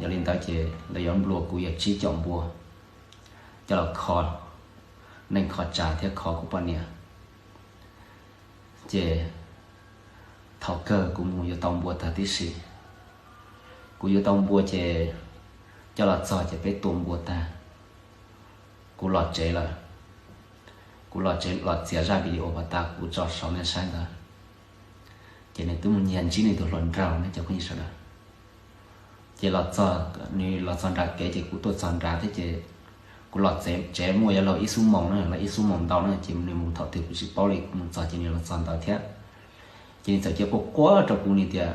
Li ntawd ces lawv yuav nplua kuv yog tsib caum npua coj los kho neej kho tsav thiab kho kuv poj niam. Ces thaum kawg kuv mus yuav tau npua tag tib si. Kuv yuav tau npua ces coj los txog ces peb tua npua tag, kuv los tsev lawm. Kuv los tsev los txiav zaj video uas tas kuv tso saum nej saib ntawd. Ces nws twb mus nyiag ntsib nws tus hluas nraug ne cov phooj ywg sawv daws. Ces los txog, nws los txog nram kev ces kuv tuaj txog nrad thiab ces kuv los tsev muaj yuav luag ib xuab moos na, los ib xuab moos ntau na ces nws mus thaum twg kuv tsis paub li, kuv mus txog ces nws los txog ntawd thiab. Ces nws txawm cia quaj quaj rau kuv, nws tias,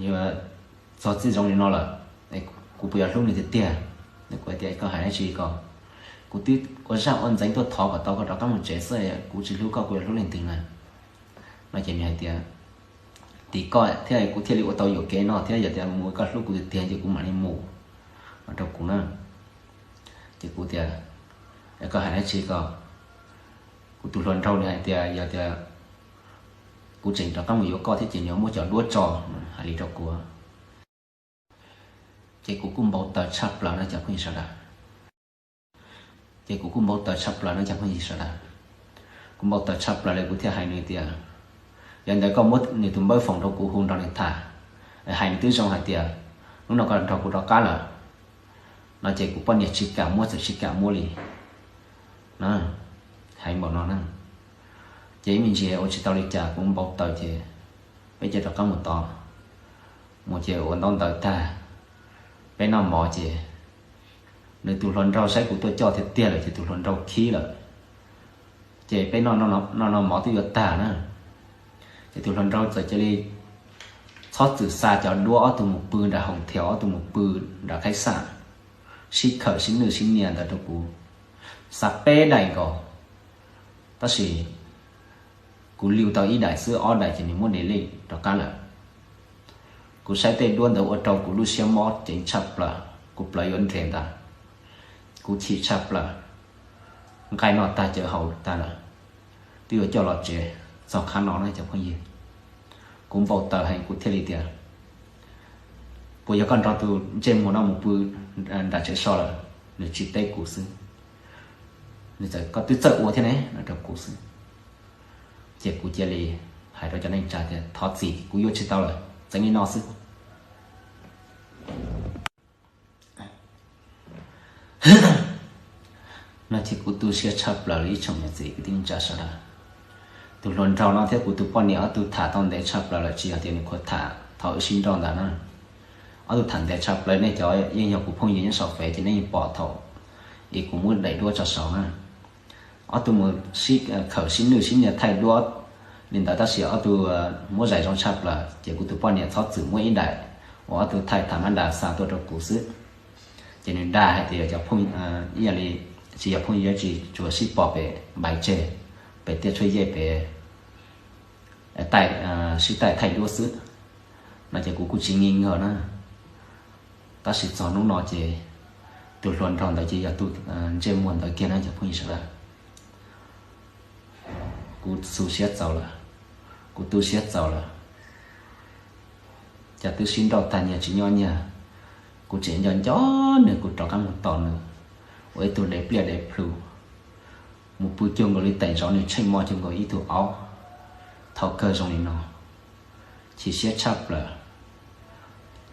Yuav txog txij zoo li no lawm, kuv puas yuav hlub nws tiag tiag? Kuv tias, Koj hais dab tsi ko? Kuv twb ua zaj ua ntxeev tuaj thov kom tau koj rov qab mus tsev xwb, kuv tsis hlub koj kuv yuav hlub leej twg na? No ces nws hais tias, Tim koj thiab kuv thiaj li ua tau yuam kev no thiab, yog tias mus koj hlub kuv tiag tiag ces kuv mam li mus, no rau kuv na. Ces kuv tias, Koj hais dab tsi ko? Kuv tus hluas nraug nws hais tias yog tias kuv tseem rov qab mus yuav koj thiab ces nws yuav muab cov duab tso, hais li rau kuv. Ces kuv kuj npau taws tshaj plaws no cov phooj ywg sawv daws. Ces kuv kuj npau taws tshaj plaws no cov phooj ywg sawv daws. Kuv npau taws tshaj plaws li kuv thiaj hais nws tias, Yog ntawd koj muab nws tus npawb foom rau kuv hu nrog nws tham, hais nws twb zoo hais tias hnub no koj nrog kuv rov qab lawm. No ces kuv poj niam tsis kam muab, txawm tsis kam muab li na. Hais npaum no na, ces ib me ntsis ua tsis tau li cas kuv npau taws ces peb cia rov qab mus tod. Mus ces ua ntaub ntawv tag, peb noj mov ces nws tus hluas nraug saib kuv tuaj coj tiag tiag lawm ces tus hluas nraug khib lawm. Ces peb noj noj mov twb yuav tag na, ces tus hluas nraug txawm cia li txhob txwm xa cov duab ob tug mus pw nram hoos thiaus, ob tug mus pw nram khaib xam, sib khawm sib nwj sib nias ntawd rau kuv, xa peb daim nkaus. Tab sis kuv liu tau ib daim xwb, ob daim ces nws muab delete rov qab lawm. Kuv saib tej duab ntawd ua rau kuv lub siab mob ceev tshaj plaws, kuv plawv yuav nres ntag, kuv chim tshaj plaws, nqaij noj tag cawv haus tag lawm, twb yuav coj los tsev txog qhov no na cov phooj ywg. Kuv npau taws heev kuv thiaj li tias, Puas yog koj nrog tus ntsej muag no mus pw nram tsev so lawm? Nws tsis teb kuv xwb, nws txawm, Koj twb txawj ua thiab ne, no rau kuv xwb. Ces kuv cia li hais rau cov neej tsa tias, Thov txim, kuv yuav tsis tau lawm, txeev li no xwb. No ces kuv tu siab tshaj plaws li ib tsoom niam txiv kwv tij neej tsa sawv daws. Tus hluas nraug no thiab kuv tus poj niam ob tug tham tau ntev tshaj plaws lawm, tsis yog tias nws khuv tham thaum wb sib nrauj ntawd na. Ob tug tham ntev tshaj plaws, nej cov yeej yog kuv phooj ywg nyob saum fev ces nej yeej pom thaum ub kuv muab daim duab tso saud na. Ob tug mus khawm sib nwj sib nias thaij duab li ntawd tab sis ob tug muab zais zoo tshaj plaws ces kuv tus poj niam txhob txwm muab ib daim uas ob tug thaij tham mab das xa tuaj rau kuv xwb. Ces nws dag hais tias yog cov phooj, ib yam li tsis yog phooj ywg, tsis tsuas sib pom pem npaiv tseg, pem tiaj tshuaj yej pem sib taij thaij duab xwb. No ces kuv kuj tsis nghi ngờ na. Tab sis txog hnub no ces tus hluas nraug ntawd ces yog tus ntsej muag ntawd kiag na cov phooj ywg sawv daws. Kuv tu siab txaus lawm, kuv tu siab txaus lawm. Cas twb sib nrauj tag nyiag tsis nyob nyiag, kuv tseem nco nco nws, kuv rov qab mus tos nws ua ib tug dev pliaj dev plhu, mus pw cuag nkaus li tais zov nws tsheej mo cuag nkaus ib tug aub. Thaum kawg zoo li no, chim siab tshaj plaws.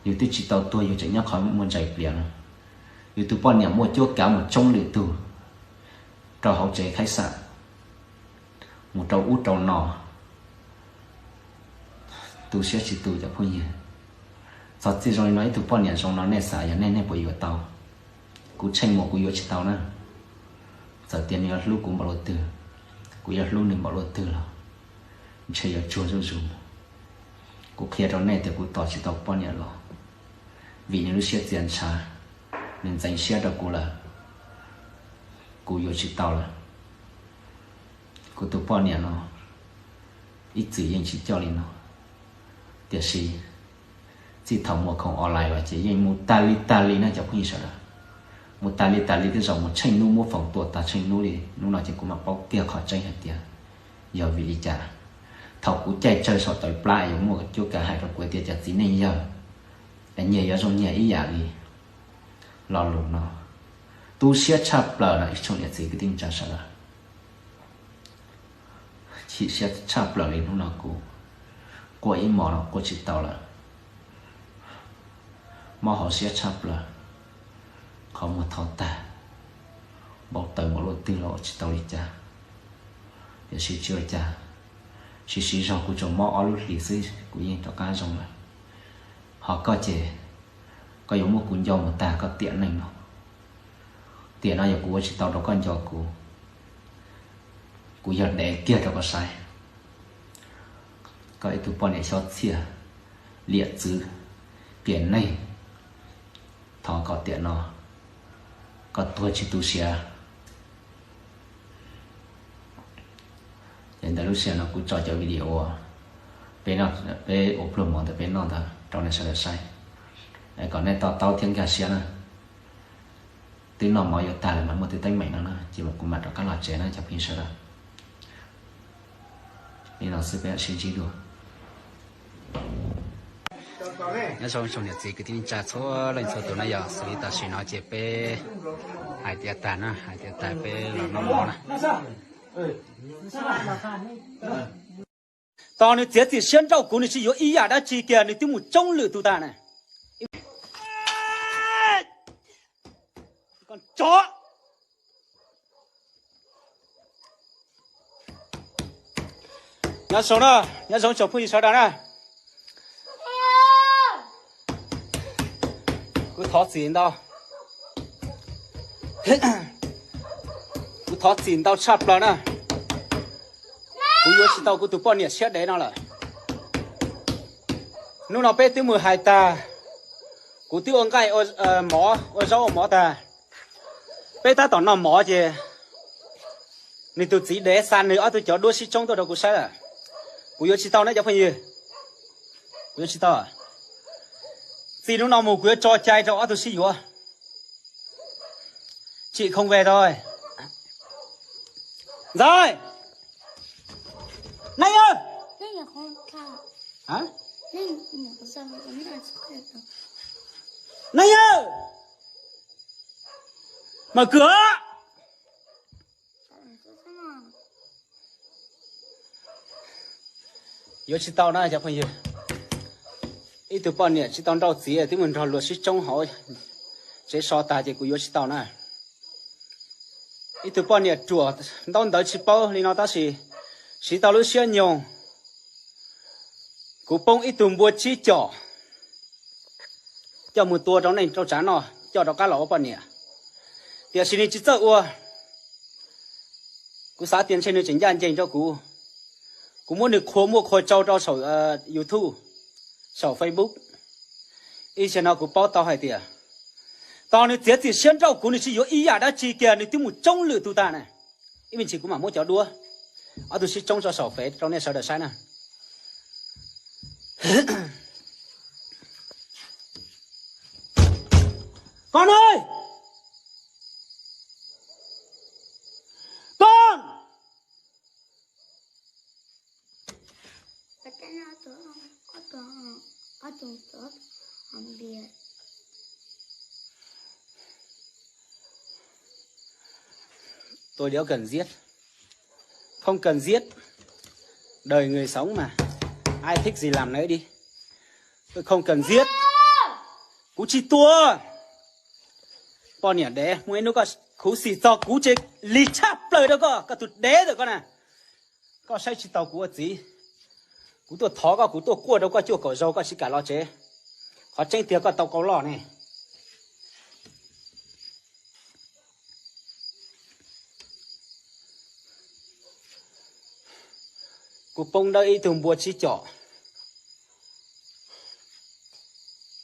Yus twb tsis tau tuag, yus tseem nyob qhov muaj ntsaim plias no. Yus tus poj niam muaj cuab kav mus tsoob lwm tug rau hauv tsev khaib xam, mus rau ub rau no. Tu siab tsis tu cov phooj ywg. Txog txij zoo li no ib tug poj niam zoo no nej xav yog nej, nej puas yuav tau? Kuv tsheej muag kuv yuav tsis tau na. Txawm tias nws yuav hlub kuv npaum luaj twg, kuv yuav hlub nws npaum luaj twg los ntshe yuav tsuag zuj zus. Kuv qhia rau nej tias kuv tos tsis tau poj niam los vim nws lub siab txias ntshav, nws ntxeev siab rau kuv lawm, kuv yuav tsis tau lawm. Kuv tus poj niam no ib txwm yeej tsis coj li no, tiam sis txij thaum muaj khoom online los ces yeej mus tag li tag li na cov phooj ywg sawv daws. Mus tag li tag li, tej zaum mus tsheej hnub muab foom tua tag tsheej hnub li. Hnub no ces kuv mam paub kiag qhov tseeb hais tias yog vim li cas. Thaum kuv caij tsawg saum tawv plab yuav muaj cuab kav hais rau kuv tias cov txiv neej yawg Nyias yuav zoo nyias ib yam li lo lus no. Tu siab tshaj plaws no ib tsoom niam txiv kwv tij neej tsa sawv daws. Chim siab tshaj plaws li hnub no kuv quaj ib hmos no quaj tsis tau lawm. Mob hauv siab tshaj plaws, qhov muag thov tag, npau taws npaum luaj twg los ua tsis tau li cas. Tiam sis tsis ua cas, siv siv zog kuv tsuas mob ob lub hlis xwb kuv yeej rov qab zoo lawm. Ho koj ces koj yuav muab kuv nco mus tag koj tiam neej no. Tiam no yog kuv ua tsis tau rau koj nco kuv, kuv yog dev kiag rau koj saib. Koj ib tug poj niam xyob txhiaj, liam txwv, qias neeg, thov kom tiam no koj tuag tsis tu siav. Ces ntawm lub sij hawm no kuv tso cov video peb, peb ua pluag mov ntawm peb noj ntawd rau nej sawv daws saib, kom nej to taub thiab nkag siab na. Twb noj mov yuav tag lawm mas muaj tej teeb meem no na ces kuv mam rov qab los tsev na cov phooj ywg sawv daws. Li no xwb peb sib ntsib dua. Nyob zoo tsoom niam txiv kwv tij neej tsa txhua leej txhua tus na, yog xws li tam sim no ces peb hais tiav tag na, hais tiav tag peb los noj mov na. Tos nws txiav txim siab nrauj kuv, nws tsis yuav ib yam dab tsi kiag, nws twb mus tsoob lwm tus tag na. Nyob zoo na, nyob zoo tsoom phooj ywg sawv daws na. Kuv thov txim ntau, kuv thov txim ntau tshaj plaws na. Kuv yuav tsis tau kuv tus poj niam siab dev no lawm. Hnub no peb twb mus hais tag, kuv twb ua nqaij mov, ua zaub ua mov tag, peb tab tom noj mov ces nws tus txiv dev xa nws ob tug cov duab sib tsoob tuaj rau kuv saib lawm. Kuv yuav tsis tau na cov phooj ywg, kuv yuav tsis tau. Txij hnub no mus kuv yuav tso cai rau ob tug sib yuav. Chim không về thôi. Ntxawm, Nai yawg, Nai yawg, mở cửa. Yuav tsis tau na cov phooj ywg. Ib tug poj niam tsis tau nrauj txiv twb mus nrog luag sib tsoob hauv tsev so tag ces kuv yuav tsis tau na. Ib tug poj niam ruam ntaub ntawv tsis paub li no tab sis siv tau lub siab nyoog. Kuv poob ib tug npua tsib com coj mus tua rau neej rau tsav noj coj rov qab los ua poj niam, tiam sis nws tsis txawj ua. Kuv xav tias ntshe nws tseem ncaj ncees rau kuv. Kuv muab nws qhua muaj qhua tsau rau saum YouTube, saum Facebook. Ib zaug no kuv paub tau hais tias tos nws txiav txim siab nrauj kuv, nws tsis yuav ib yam dab tsi kiag, nws twb mus tsoob lwm tus tag na. Ib me ntsis kuv mam muab cov duab ob tug sib tsoob tso saum fev rau nej sawv daws saib na. Con ơi! Con! Tôi đéo cần giết. Không cần giết. Đời người sống mà. Ai thích gì làm nấy đi. Tôi không cần giết. Kuv tsis tua. Poj niam dev, muaj ib hnub koj khuv xim txog kuv ces lig tshaj plaws rau koj, koj tus dev ntawm koj na. Koj saib tsis taus kuv ua txiv. Kuv tuaj thov koj, kuv tuaj quaj rau koj cuaj kaum zaus koj tsis kam los tsev. Qhov tseeb tiag koj tau qau loj ne. Kuv poob dawb ib tug npua tsib com,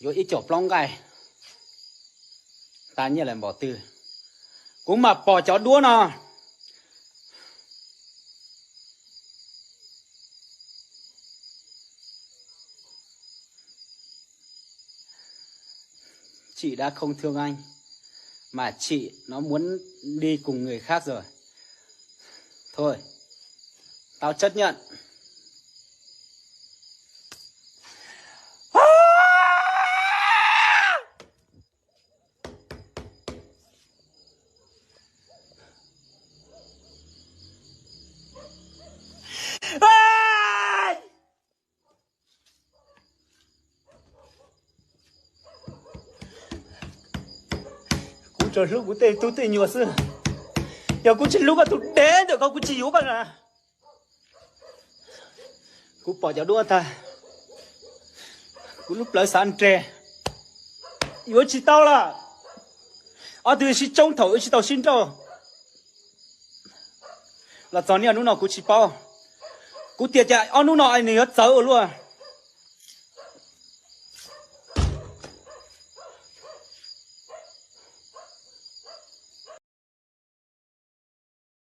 yuav ib com plaub nqaij, tas nyiaj lawm npaum twg. Kuv mam pom cov duab no. Chị đã không thương anh mà chị nó muốn đi cùng người khác rồi. Thôi, tao chấp nhận. Tsuas hlub kuv tej tub tej nyuam xwb. Yog kuv tsis hlub koj tus dev ntawm ko kuv tsis yuav koj na. Kuv pom cov duab tag, kuv lub plawv xav nres, yuav tsis tau lawm. Ob tug sib tsoob thaum wb tsis tau sib nrauj los txog niaj hnub no kuv tsis paub. Kuv tias cas ob hnub no nws yuav txawv ua luaj.